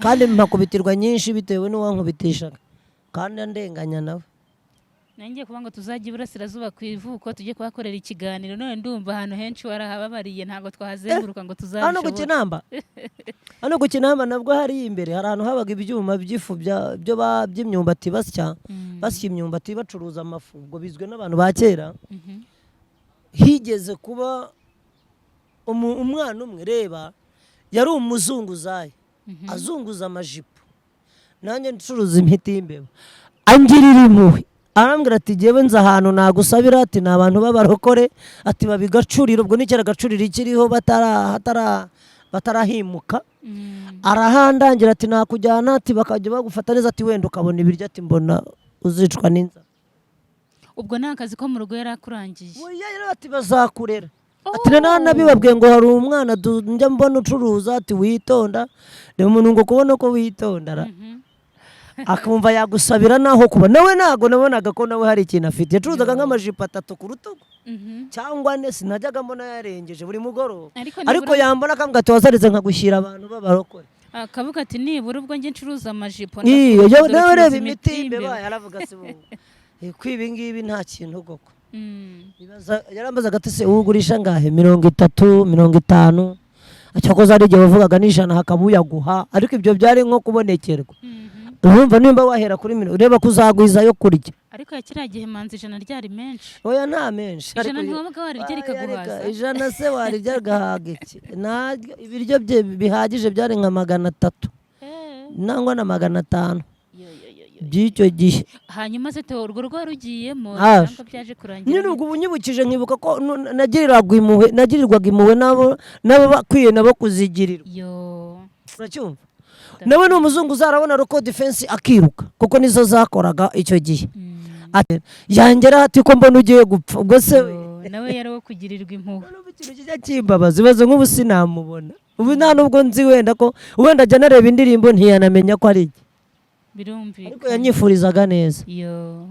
Kandi mpakubitirwa nyinshi bitewe n'uwankubitishaga kandi andenganya nawe. Nanjye kuba ngo tuzajya iburasirazuba ku ivuko, tujye kuhakorera ikiganiro. None ndumva ahantu henshi warahababariye, ntabwo twahazenguruka ngo Hano ku tuzabishobore. Kinamba, hano ku Kinamba nabwo hari imbere hari ahantu habaga ibyuma by'ifu by'imyumbati basya, basya imyumbati, bacuruza amafu. Ubwo bizwi n'abantu ba kera. Higeze kuba umwana umwe, reba, yari umuzunguzayi, azunguza amajipo, nanjye ncuruza imiti y'imbeba. Angirira impuhwe, arambwira ati: "Jyewe nzi ahantu nagusabira," ati: "Ni abantu b'abarokore," ati: "Babigacurira." Ubwo ni kera gacuriro ikiriho, batarahimuka. Arahandangira, ati: "Nakujyana," ati: "bakajya bagufata neza," ati: "wenda ukabona ibiryo," ati: "mbona uzicwa n'inzara." Ubwo ni akazi ko mu rugo yari akurangiye? Oya, rero ati: "Bazakurera," ati: "Nabibabwiye ngo hari umwana njya mbona ucuruza," ati: "witonda." Reba umuntu ngo kubona ko witonda ra. Akumva yagusabira naho kuba. Nawe ntabwo nabonaga ko nawe hari ikintu afite. Yacuruzaga nk'amajipo atatu ku rutugu cyangwa ane, sinajyaga mbona yarengeje buri mugoroba. Ariko ariko nibura yambona akambwira ati: "Wazaretse nkagushyira abantu b'abarokore." Akavuga ati: "Nibura ubwo njye ncuruza amajipo, Iyo ndakunda nawe ucuruza reba imiti y'imbeba." y'imbeba, yaravuga se ubu ko ibi ngibi nta kintu koko. Yarambazaga ati: "Se ugurisha ngahe?" 30, 50. Cyakoze hari igihe wavugaga n'ijana hakaba uyaguha, ariko ibyo byari nko kubonekerwa. Urumva nimba wahera kuri mirongo, ureba ko uzagwiza yo kurya. Ariko ya kiriya gihe manzi ijana ryari menshi. Oya, nta menshi. Ijana Ariko ntiwabaga warirya Oya, rikaguhaza? reka, ijana se warirya agahaga iki? Naryo ibiryo bye bihagije byari nka 300 nangwa na 500 Yo, yo, yo, yo. by'icyo gihe. Hanyuma se Theo, urwo rugo warugiyemo Ah. cyangwa byaje kurangira? Nyine ubwo ubu unyibukije nkibuka ko nagirirwaga impuhwe nabo bakwiye nabo kuzigirirwa. Yo. Uracyumva, nawe ni umuzungu, uzarabona roko defense akiruka kuko nizo zakoraga icyo gihe. Ati, yangera ati: "Ko mbona ugiye gupfa?" Ubwo se Yo, nawe yari uwo kugirirwa impuhwe. Nubwo ikintu kijya kimbabaza, ibibazo nk'ubu sinamubona ubu, nta nubwo nzi, wenda ko wenda ajya anareba indirimbo ntiyanamenya ko ari njye. Birumvikana. Ariko yanyifurizaga neza. Yo,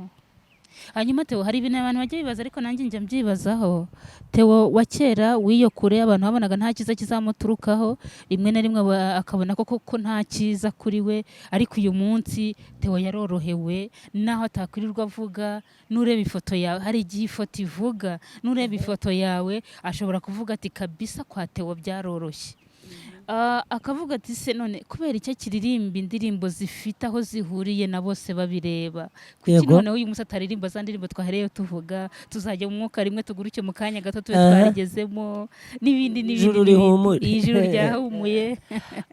hanyuma Theo, hari ibintu abantu bajya bibaza, ariko nanjye njya mbyibazaho. Theo wa kera w'iyo kure, abantu babonaga nta cyiza kizamuturukaho, rimwe na rimwe akabona ko koko nta cyiza kuri we. Ariko uyu munsi Theo yarorohewe, naho atakwirirwa avuga. N'ureba ifoto yawe, hari igihe ifoto ivuga, n'ureba ifoto yawe ashobora kuvuga ati: "Kabisa kwa Theo byaroroshye." Akavuga ati: "Se none kubera icyo akiririmba indirimbo zifite aho zihuriye na bose babireba, kuki noneho uyu munsi ataririmba za ndirimbo twahereye tuvuga, tuzajya mu mwuka rimwe tuguruke mu kanya gato tube twarigezemo," n'ibindi n'ibindi Ijuru n'ibindi. rihumure. Ijuru ryahumuye.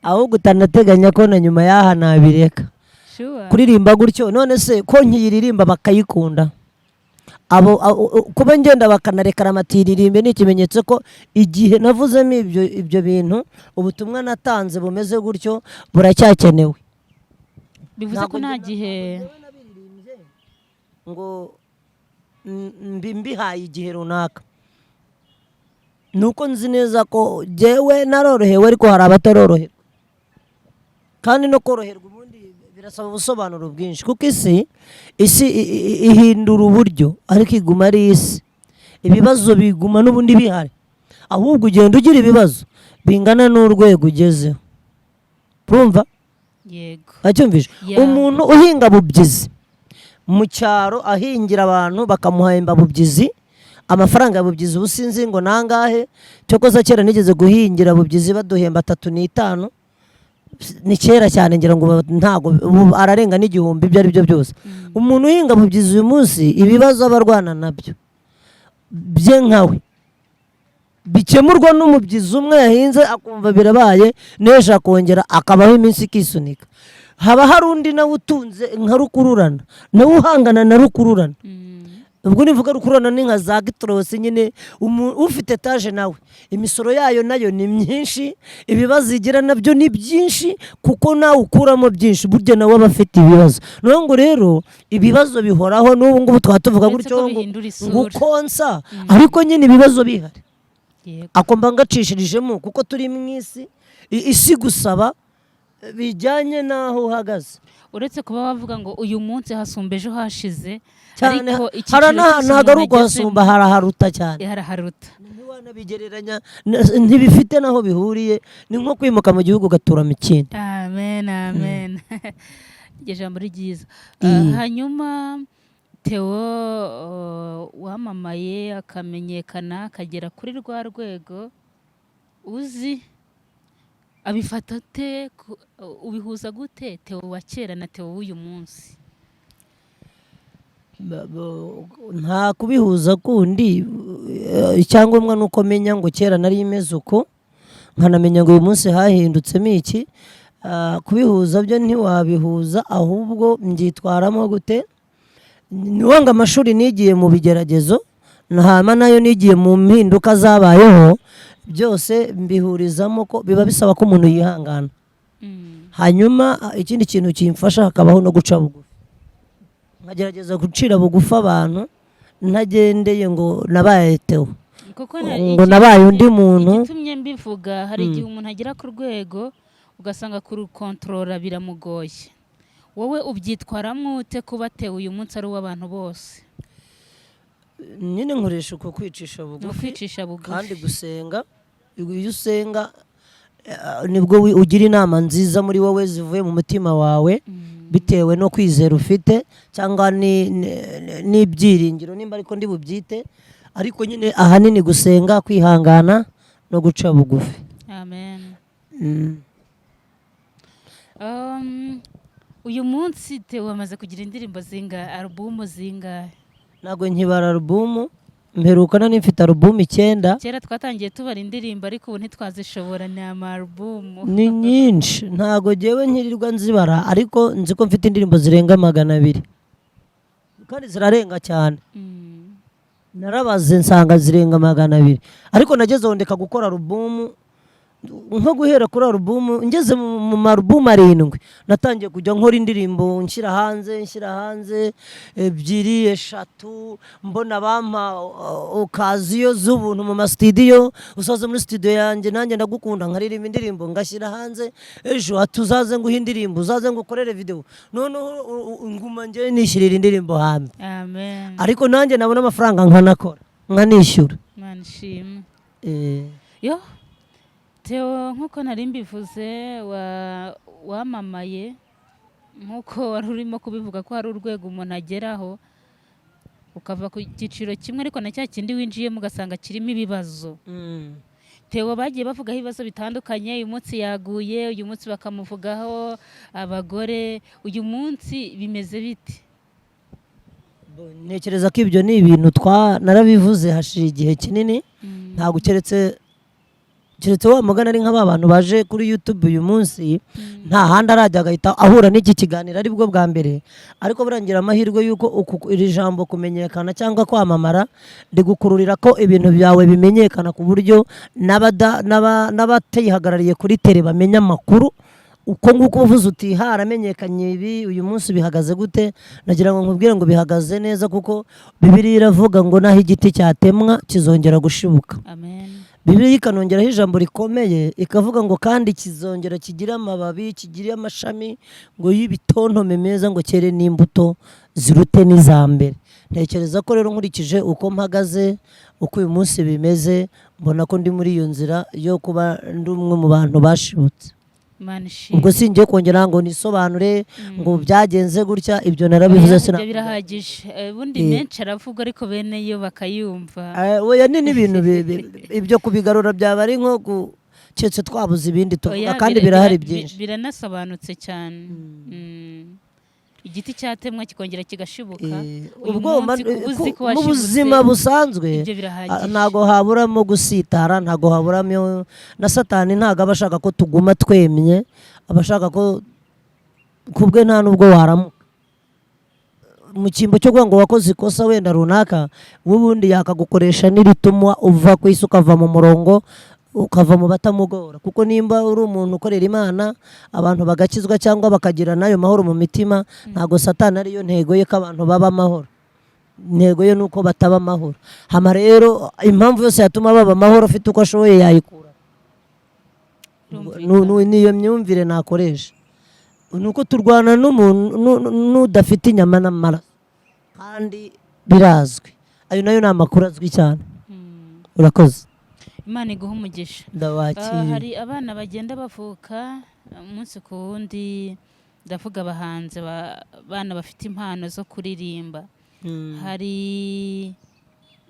Ahubwo utanateganya ko na nyuma y'aha nabireka. Sure. Kuririmba gutyo, none se ko nkiyiririmba bakayikunda, abo kuba ngenda bakanarekara amatiririmbe ni ikimenyetso ko igihe navuzemo ibyo bintu, ubutumwa natanze bumeze gutyo buracyakenewe. Bivuze ko Ntabwo nta gihe ntabwo njyewe nabiririmbye ngo mbihaye igihe runaka, ni uko nzi neza ko jyewe narorohewe, ariko hari abataroroherwa. Kandi no koroherwa ubundi birasaba ubusobanuro bwinshi, kuko isi ihindura uburyo, ariko iguma ari isi. Ibibazo biguma n'ubundi bihari, ahubwo ugenda ugira ibibazo bingana n'urwego ugezeho. Urumva? Yego. Acyumvise? Yeah. Umuntu uhinga bubyizi mu cyaro, ahingira abantu bakamuhemba bubyizi, amafaranga ya bubyizi ubu sinzi ngo nangahe. Cyokoza kera nigeze guhingira bubyizi baduhemba 35, ni kera cyane, ngira ngo ntago ubu ararenga n'igihumbi. Ibyo ari byo byose, umuntu uhinga bubyizi uyu munsi, ibibazo aba arwana nabyo bye nkawe bikemurwa n'umubyizi umwe yahinze akumva birabaye, n'ejo akongera akabaho iminsi ikisunika. Haba hari undi nawe utunze nka rukururana, nawe uhangana na rukururana. Ubwo nivuga rukururana ni nka za gitorosi nyine, ufite etaje nawe imisoro yayo nayo ni myinshi, ibibazo igira nabyo ni byinshi, kuko nawe ukuramo byinshi, burya nawe aba afite ibibazo. Niyo ngo rero ibibazo bihoraho, n'ubu ngubu twaba tuvuga Uretse gutyo ko ngo bihindura isura. ngo ukonsa, ariko nyine ibibazo bihari. Ako mba ngacishirijemo kuko turi mu isi, isi gusaba bijyanye n'aho uhagaze. Uretse kuba wavuga ngo uyu munsi hasumba ejo hashize, cyane. Ariko Hari icyiciro n'ahantu cyose ntabwo ari umuntu agezemo, ukuhasumba, haraharuta cyane. Haraharuta. Ntiwanabigereranya, ntibifite n'aho bihuriye. Ni nko kwimuka mu gihugu ugatura mu kindi. Amen, amen. Iryo jambo ari ryiza. Hanyuma Theo, wamamaye akamenyekana akagera kuri rwa rwego uzi, abifata ate? Ubihuza gute Theo wa kera na Theo w'uyu munsi? Nta kubihuza kundi. Icyangombwa ni uko menya ngo kera nari imeze uko, nkanamenya ngo uyu munsi hahindutsemo iki. Kubihuza byo ntiwabihuza, ahubwo mbyitwaramo gute? Ni wanga amashuri nigiye mu bigeragezo, hama nayo nigiye mu mpinduka zabayeho, byose mbihurizamo ko biba bisaba ko umuntu yihangana. Hanyuma ikindi kintu kimfasha hakabaho no guca bugufi, nkagerageza gucira bugufi abantu ntagendeye ngo nabaye Theo, Kuko ngo nabaye undi muntu. Igitumye mbivuga, hari igihe umuntu agera ku rwego ugasanga kurukontorora biramugoye. Wowe ubyitwaramo ute kuba Theo uyu munsi ari uw'abantu bose? Nyine nkoresha uko kwicisha Ni bugufi ukwicisha bugufi. Kandi gusenga. Iyo usenga, nibwo ugira inama nziza muri wowe zivuye mu mutima wawe, bitewe no kwizera ufite cyangwa n'ibyiringiro, nimba ariko ndi bubyite. Ariko nyine ahanini gusenga, kwihangana no guca bugufi. Amen. Uyu munsi Theo wamaze kugira indirimbo zingahe, alubumu zingahe? Ntabwo nkibara alubumu. Mperuka nari mfite alubumu 9. Kera twatangiye tubara indirimbo, ariko ubu ntitwazishobora, ni amarubumu. Ni nyinshi, ntabwo ngewe nkirirwa nzibara, ariko nzi ko mfite indirimbo zirenga 200, kandi zirarenga cyane. Narabaze nsanga zirenga 200, ariko nagezeho ndeka gukora alubumu. Nko guhera kuri alubumu, ngeze mu marubumu 7, natangiye kujya nkora indirimbo nshyira hanze, nshyira hanze ebyiri, eshatu, mbona bampa occasion z'ubuntu mu masitidiyo. Usaze muri studio yanjye nanjye ndagukunda, nkaririmba indirimbo ngashyira hanze. Ejo ati uzaze nguhe indirimbo, uzaze ngo ukorere video. Noneho nguma njyewe nishyirira indirimbo hanze. Amen. Ariko nanjye nabona amafaranga nkanakora, nkanishyura. Imana ishimwe. Eh. Yo Theo, nk'uko nari mbivuze, wamamaye nk'uko wari urimo kubivuga ko hari urwego umuntu ageraho ukava ku cyiciro kimwe, ariko na cya kindi winjiyemo ugasanga kirimo ibibazo. Theo bagiye bavugaho ibibazo bitandukanye. Uyu munsi yaguye, uyu munsi bakamuvugaho abagore, uyu munsi bimeze bite? Ntekereza ko ibyo ni ibintu twa narabivuze hashira igihe kinini. Ntabwo keretse wa mugani ari nk'aba bantu baje kuri YouTube uyu munsi, nta handi arajya, agahita ahura n'iki kiganiro ari bwo bwa mbere. Ariko burangira amahirwe y'uko iri jambo kumenyekana cyangwa kwamamara rigukururira ko ibintu byawe bimenyekana, ku buryo n'abatayihagarariye kuri tele bamenya amakuru. Uko nguko uvuze uti haramenyekanye ibi, uyu munsi bihagaze gute? Nagira ngo nkubwire ngo bihagaze neza, kuko Bibiliya iravuga ngo naho igiti cyatemwa kizongera gushibuka. Amen. Bibiliya ikanongeraho ijambo rikomeye, ikavuga ngo kandi kizongera kigire amababi, kigire amashami ngo y'ibitontome meza, ngo cyere n'imbuto zirute n'iza mbere. Ntekereza ko rero nkurikije uko mpagaze, uko uyu munsi bimeze, mbona ko ndi muri iyo nzira yo kuba ndi umwe mu bantu bashibutse. Imana ishimwe. Ubwo singiye kongera ngo nisobanure ngo byagenze gutya, ibyo narabivuze. Oya, Sina ibyo birahagije. Ubundi menshi aravugwa, ariko bene yo bakayumva. Oya, ni n'ibintu ibyo kubigarura byaba ari nko keretse twabuze ibindi tuvuga. Oya, Kandi birahari byinshi. Biranasobanutse cyane. Igiti cyatemwa kikongera kigashibuka. Uyu Ubwo munsi kuba uzi ko mu washibutse, buzima busanzwe, ibyo birahagije. Ntago haburamo gusitara, ntago haburamo na Satani. Ntago aba ashaka ko tuguma twemye, aba ashaka ko kubwe nta nubwo waramuka mu cyimbo cyo kuvuga ngo wakoze ikosa wenda runaka, ubundi yakagukoresha n'irituma uva ku isi, ukava mu murongo, ukava mu batamugora. Kuko nimba uri umuntu ukorera Imana, abantu bagakizwa cyangwa bakagira n'ayo mahoro mu mitima, ntabwo Satani ariyo ntego ye ko abantu baba amahoro. Intego ye ni uko bataba amahoro. Hama rero impamvu yose yatuma baba amahoro afite uko ashoboye yayikura. Niyo myumvire nakoresha, ni uko turwana n'umuntu n'udafite inyama n'amaraso, kandi birazwi. Ayo nayo ni amakuru azwi cyane. Urakoze. Imana iguha umugisha. Ndabakiriye. Hari abana bagenda bavuka umunsi ku wundi, ndavuga abahanzi, abana bafite impano zo kuririmba. Hari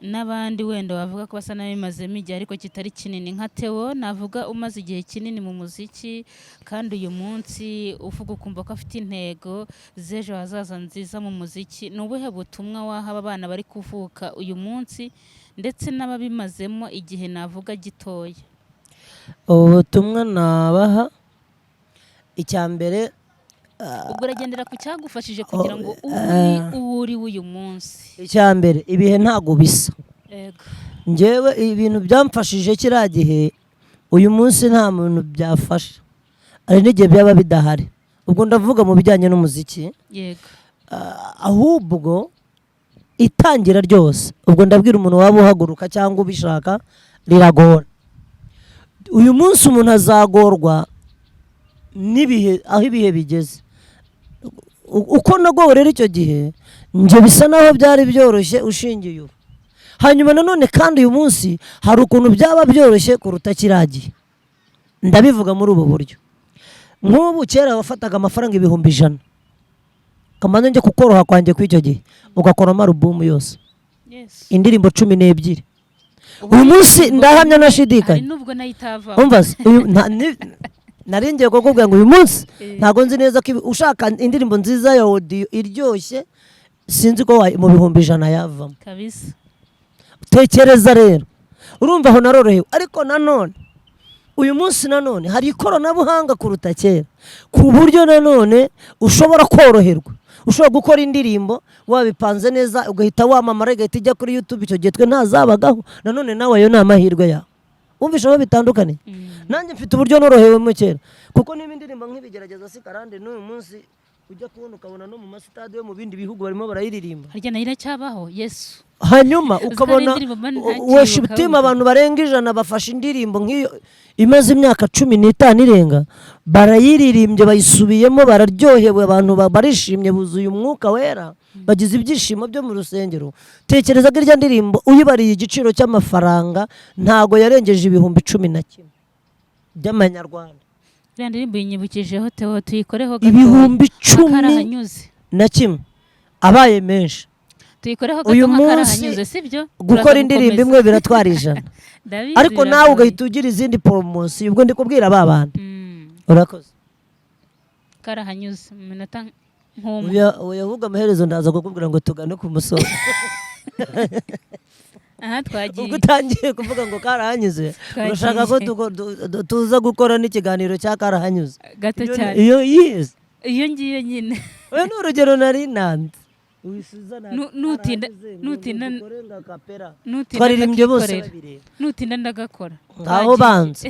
n'abandi wenda bavuga ko basa n'abimazemo igihe ariko kitari kinini, nka Theo navuga umaze igihe kinini mu muziki, kandi uyu munsi uvuga ukumva ko afite intego z'ejo hazaza nziza mu muziki. Ni ubuhe butumwa waha aba bana bari kuvuka uyu munsi ndetse n'ababimazemo igihe navuga gitoya? Ubutumwa nabaha, icya mbere, Ubwo uragendera ku cyagufashije kugira ngo ube uwo uri uyu munsi. Icya mbere, ibihe ntago bisa. Njyewe ibintu byamfashije kiriya gihe, uyu munsi nta muntu byafasha, hari n'igihe byaba bidahari. Ubwo ndavuga mu bijyanye n'umuziki. Ahubwo itangira ryose, ubwo ndabwira umuntu waba uhaguruka cyangwa ubishaka, riragora. Uyu munsi umuntu azagorwa n'ibihe, aho ibihe bigeze. Uko nagowe rero icyo gihe, njye bisa naho byari byoroshye ushingiye ubu. Hanyuma nanone kandi uyu munsi hari ukuntu byaba byoroshye kuruta kiriya gihe. Ndabivuga muri ubu buryo: nk'ubu kera wafataga amafaranga 100,000, kamanza njye kukoroha kwanjye kw'icyo gihe, ugakoramo alubumu yose, indirimbo 12. Ubu Uyu munsi indirimbo ndahamya imwe, ntashidikanya. hari n'ubwo nayo itavamo. Umva se, uyu nari ngiye kukubwira ngo uyu munsi ntabwo nzi neza ko ushaka indirimbo nziza ya audio iryoshye, sinzi ko mu 100,000 yavamo. Tekereza rero, urumva aho narorohewe. Ariko nanone uyu munsi nanone hari ikoranabuhanga kuruta kera, ku buryo nanone ushobora koroherwa, ushobora gukora indirimbo wabipanze neza, ugahita wamamara, igahita ijya kuri YouTube. Icyo gihe twe ntazabagaho. Nanone nawe ayo ni amahirwe yawe. Wumvishe aho bitandukanye? Nanjye mfite uburyo norohewemo kera, kuko niba indirimbo nk'ibigerageza si karande, n'uyu munsi ujya kubona ukabona no mu masitade yo mu bindi bihugu barimo barayiririmba. Harya nayo iracyabaho, Yesu? Hanyuma Uzi ko ukabona ari indirimbo mba ntakibuka worship team, wumva. abantu barenga 100 bafashe indirimbo nk'iyo imaze imyaka 15 irenga, barayiririmbye, bayisubiyemo, bararyohewe, abantu barishimye, buzuye umwuka wera, bagize ibyishimo byo mu rusengero. Tekereza ko irya ndirimbo uyibariye igiciro cy'amafaranga, ntago yarengeje 11,000 by'amanyarwanda. Iriya ndirimbo yinyibukijeho Theo, tuyikoreho gato. 11,000 Karahanyuze. abaye menshi. Tuyikoreho gato Uyu nka munsi karahanyuze, sibyo? gukora Turaza indirimbo gukomeza. imwe biratwara 100. Ndabizi, Ariko nawe biragoye. ugahita ugira izindi poromosiyo. Ubwo ndi kubwira ba bandi. Urakoze. Karahanyuze mu minota nk'umwe. Oya, ahubwo amaherezo ndaza kukubwira ngo tugane ku musozo. Aha twagiye. Ubwo utangiye kuvuga ngo karahanyuze, Twagiye. urashaka ko tuza gukora n'ikiganiro cya karahanyuze? Gato cyane. Iyo yize. Iyo ngiyo nyine. Oya, ni urugero nari nanze. Wisuzana karahanyuze ngo dukore nga kapera. Nutinda Twaririmbye bose ndakikorera. babireba. Nutinda ndagakora. Ngaho Twagiye. banza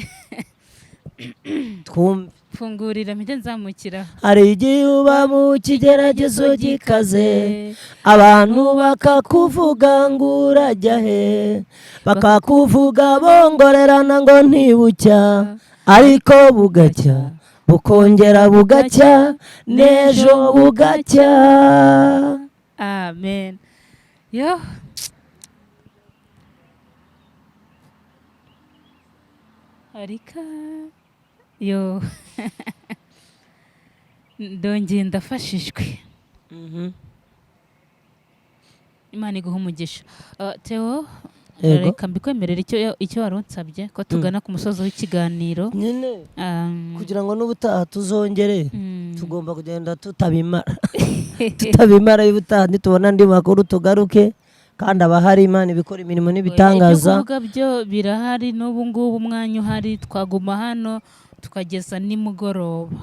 twumve. Fungurira mpite nzamukira. Hari igihe uba mu kigeragezo gikaze, abantu bakakuvuga ngo urajya he, bakakuvuga bongorerana ngo ntibucya, ariko bugacya, bukongera bugacya, n'ejo bugacya. Amen. Yo, arika yo, ndongeye ndafashijwe. Imana iguha umugisha. Theo, Yego. reka mbikwemerere icyo wari unsabye, ko tugana ku musozo w'ikiganiro. Nyine kugira ngo n'ubutaha tuzongere, tugomba kugenda tutabimara, tutabimara. Y'ubutaha nitubona andi makuru tugaruke, kandi abahari Imana ibikora imirimo n'ibitangaza. Ibyo kuvuga byo birahari n'ubu ngubu, umwanya uhari twaguma hano tukageza nimugoroba.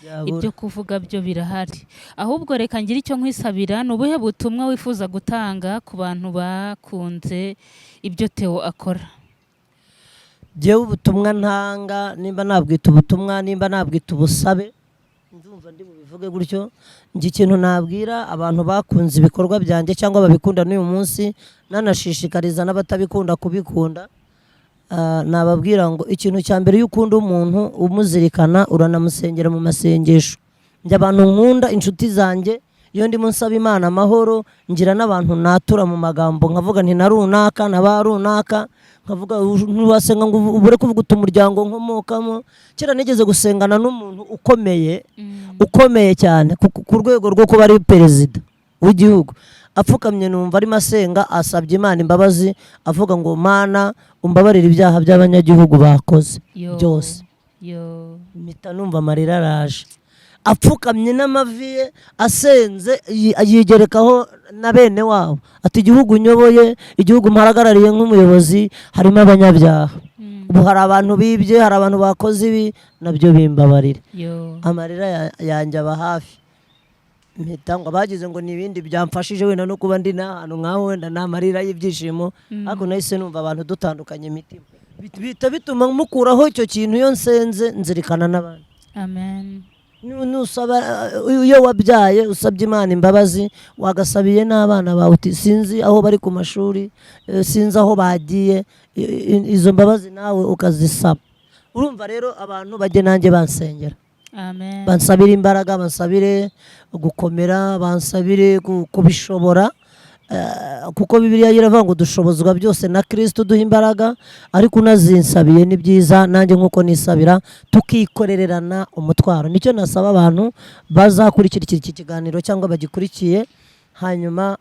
Byabura. Ibyo kuvuga byo birahari. Ahubwo reka ngire icyo nkwisabira: ni ubuhe butumwa wifuza gutanga ku bantu bakunze ibyo Theo akora? Jyewe ubutumwa ntanga, nimba nabwita ubutumwa, nimba nabwita ubusabe, Ndumva ndi bubivuge gutyo. Njye ikintu nabwira abantu bakunze ibikorwa byanjye cyangwa babikunda n'uyu munsi, nanashishikariza n'abatabikunda kubikunda, nababwira ngo ikintu cya mbere, iyo ukunda umuntu umuzirikana, uranamusengera mu masengesho. Njye abantu nkunda, inshuti zanjye, iyo ndimo nsaba Imana amahoro, ngira n'abantu natura mu magambo, nkavuga nti na runaka na ba runaka, nkavuga ntiwasenga ngo ubure kuvuga uti umuryango nkomokamo. Kera nigeze gusengana n'umuntu ukomeye, ukomeye cyane ku rwego rwo kuba ari perezida w'igihugu. Apfukamye, numva arimo asenga, asabye Imana imbabazi, avuga ngo: "Mana, umbabarire ibyaha by'abanyagihugu bakoze Yo, byose." Yo. Mpita numva amarira araje. Apfukamye n'amavi ye asenze, yigerekaho na bene wabo, ati: "Igihugu nyoboye, igihugu mpagarariye nk'umuyobozi, harimo abanyabyaha. Ubu hari abantu bibye, hari abantu bakoze ibi, nabyo bimbabarire." Yo. Amarira yanjye aba hafi. Mpita ngo abagize ngo ni ibindi byamfashije, wenda no kuba ndi n'ahantu nk'aho, wenda ni amarira y'ibyishimo, ariko nahise numva abantu dutandukanye imitima. Bihita bituma mukuraho icyo kintu. Iyo nsenze nzirikana n'abandi. Amen. Nusaba, iyo wabyaye usabye Imana imbabazi, wagasabiye n'abana bawe uti: "Sinzi aho bari ku mashuri, sinzi aho bagiye." Izo mbabazi nawe ukazisaba. Urumva rero, abantu bajye nanjye bansengera, Amen. bansabire imbaraga, bansabire gukomera, bansabire kubishobora. Kuko Bibiliya iravuga ngo dushobozwa byose na Kirisito uduha imbaraga. Ariko unazinsabiye ni byiza, nanjye nk'uko nisabira, tukikorererana umutwaro. Nicyo nasaba abantu bazakurikira iki kiganiro cyangwa bagikurikiye, hanyuma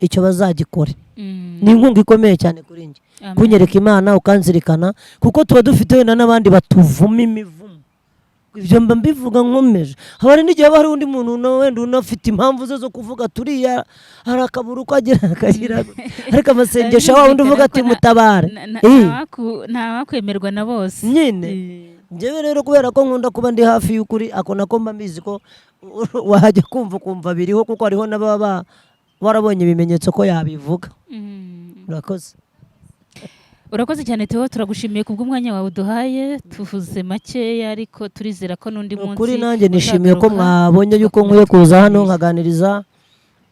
icyo bazagikore. Ni inkunga ikomeye cyane kuri njye Amen. kunyereka Imana, ukanzirikana, kuko tuba dufite wenda n'abandi batuvuma imivumo. Ibyo mba mbivuga nkomeje. Haba hari n'igihe haba hari undi muntu wenda unafite impamvu ze zo kuvuga turiya, hari akabura uko agira akagira, ariko amasengesho wa wundi uvuga ati: "Mutabare." Ntawakwemerwa na bose. Nyine. Njyewe rero, kubera ko nkunda kuba ndi hafi y'ukuri, ako nako mba mbizi ko wajya kumva ukumva biriho, kuko hariho n'ababa warabonye ibimenyetso ko yabivuga. Urakoze. Urakoze cyane Theo, turagushimiye kubw'umwanya wawe uduhaye. Tuvuze makeya, ariko turizera ko n'undi munsi Ukuri, nanjye nishimiye ko uzagaruka, mwabonye yuko tugakomeza nkwiye kuza hano tukaganira. nkaganiriza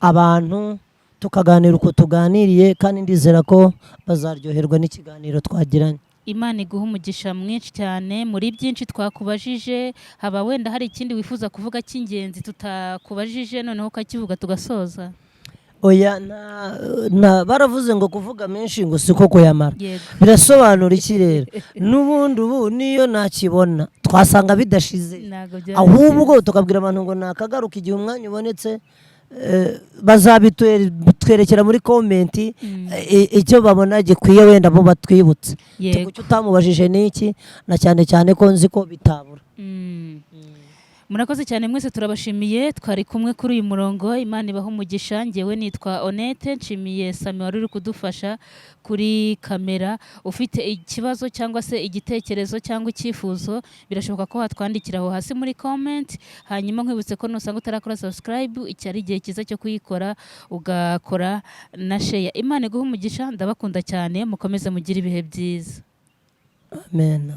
abantu, tukaganira uko tuganiriye, kandi ndizera ko bazaryoherwa n'ikiganiro twagiranye. Imana iguha umugisha mwinshi cyane. Muri byinshi twakubajije, haba wenda hari ikindi wifuza kuvuga cy'ingenzi tutakubajije, noneho ukakivuga tugasoza? Oya, na baravuze ngo kuvuga menshi ngo siko kuyamara. Birasobanura iki rero? N'ubundi ubu niyo nakibona twasanga bidashize. Ntabwo byaba Ahubwo tukabwira abantu ngo nakagaruka igihe umwanya ubonetse, bazabitwerekera muri comment, icyo babona gikwiye, wenda bo batwibutse. Kuki utamubajije n'iki? Na cyane cyane ko nzi ko bitabura. Murakoze cyane mwese, turabashimiye. Twari kumwe kuri uyu murongo. Imana ibaha umugisha. Ngewe nitwa Onete, nshimiye Sami wari uri kudufasha kuri kamera. Ufite ikibazo cyangwa se igitekerezo cyangwa icyifuzo, birashoboka ko watwandikira aho hasi muri comment. Hanyuma nkwibutse ko nusanga utarakora subscribe, iki ari igihe cyiza cyo kuyikora, ugakora na share. Imana iguhe umugisha, ndabakunda cyane, mukomeze mugire ibihe byiza. Amen.